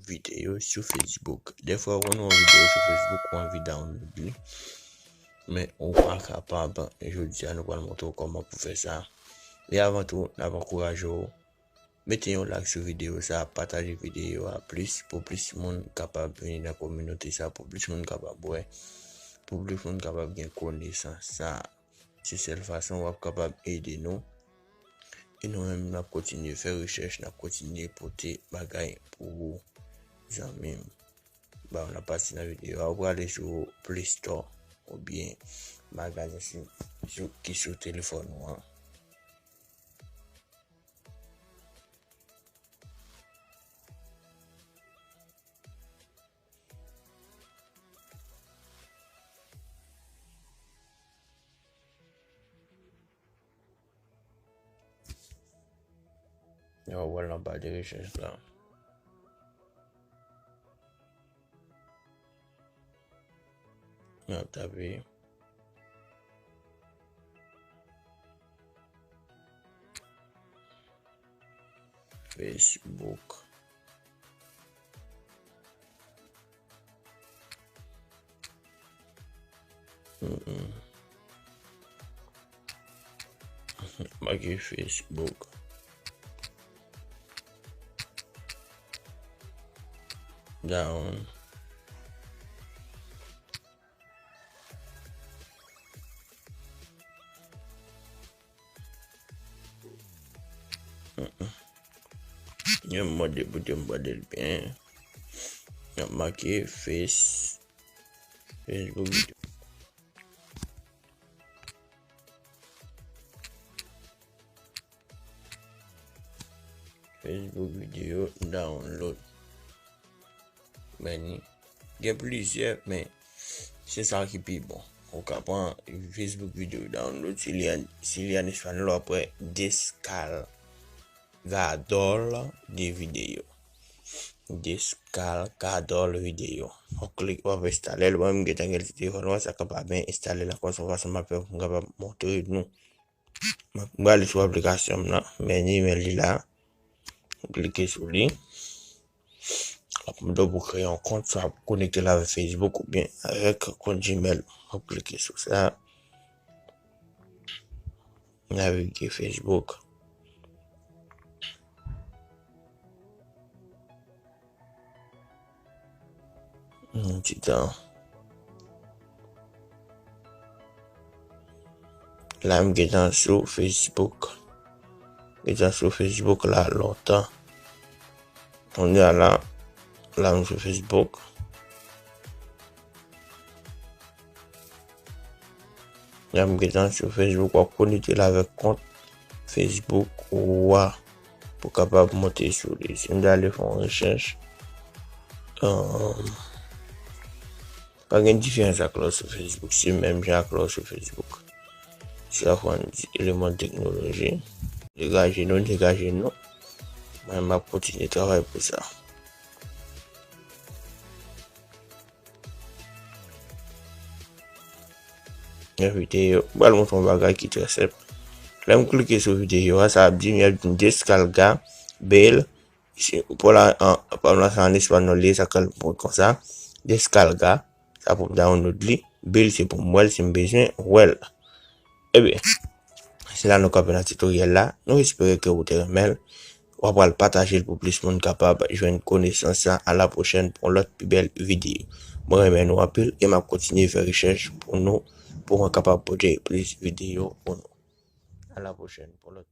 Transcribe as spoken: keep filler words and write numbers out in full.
videyo sou Facebook. Dèfwa ou konn wè yon videyo sou Facebook, ou anvi download li, men ou pa kapab. Jodi a, nou pral montre w kòman pou fè sa. E avan tou, n ap ankouraje w, mete yon like sou videyo sa, pataje videyo a plis, pou plis moun kapab vini nan kominote sa, pou plis moun kapab wè, pou plis moun kapab gen konesans sa. Se sèl fason w ap kapab ede nou. E nou menm, n ap kontinye fè rechèch, n ap kontinye pote bagay pou ou, zanmi m. Bon, n ap pase nan videyo a. Ou prale sou Play Store oubyen magazen sou, sou, ki sou telefòn ou an. Yo, w al nan ba de rechèch la. Yo, tape Facebook. Mm-mm. Make Facebook. Down. Yo mande pou te mande l byen. Y ap make Face, Facebook video. Facebook video download. Men ni gen plizyè, men se sa ki pi bon. Ou ka pran Facebook video download, si li an, si li an espanyòl, w ap wè descargador de video. Descargador de video. W ap klik, w ap enstale l. Mwen, m gentan gen l sou telefòn mwen, sa ka pa byen enstale la, konsa fason m ap fè pou m kapab montre nou. M prale sou aplikasyon m nan, men ni men li la. Klike sou li. L ap mande w pou kreye yon kont, swa pou konekte l avèk Facebook oubyen avèk kont Gmail. W ap klike sou sa. Navige Facebook. Yon ti tan. La, m gentan sou Facebook. Gentan sou Facebook la lontan. Kounye a la, la m sou Facebook. Lè m gentan sou Facebook, w ap konekte l avèk kont Facebook ou a pou kapab monte sou li. Si m ta ale fè yon rechèch, um, pa gen diferans ak lè w sou Facebook, se menm jan ak lè w sou Facebook. Se sa fò n di eleman teknoloji. Degaje nou, degaje nou. Mwen, m ap kontinye travay pou sa. Yon videyo, m pral montre yon bagay ki trè senp. Lè m klike sou videyo a, sa ap di m, y ap di m descarga, bel, si, pou la, an, pa m la, se an espanyòl li ye, sa k al konsa, descarga, sa pou m download li, bel, se pou m wè l, si m bezwen wè l. Ebyen, se la nou kanpe nan titoryèl la. Nou espere ke ou te renmen l. W ap pral pataje l pou plis moun kapab jwenn konesans sa. A la pwochèn pou yon lòt pi bèl videyo. Mwen renmen nou anpil e m ap kontinye fè rechèch pou nou, pou mwen kapab pote plis videyo pou nou. A la pwochèn pou lòt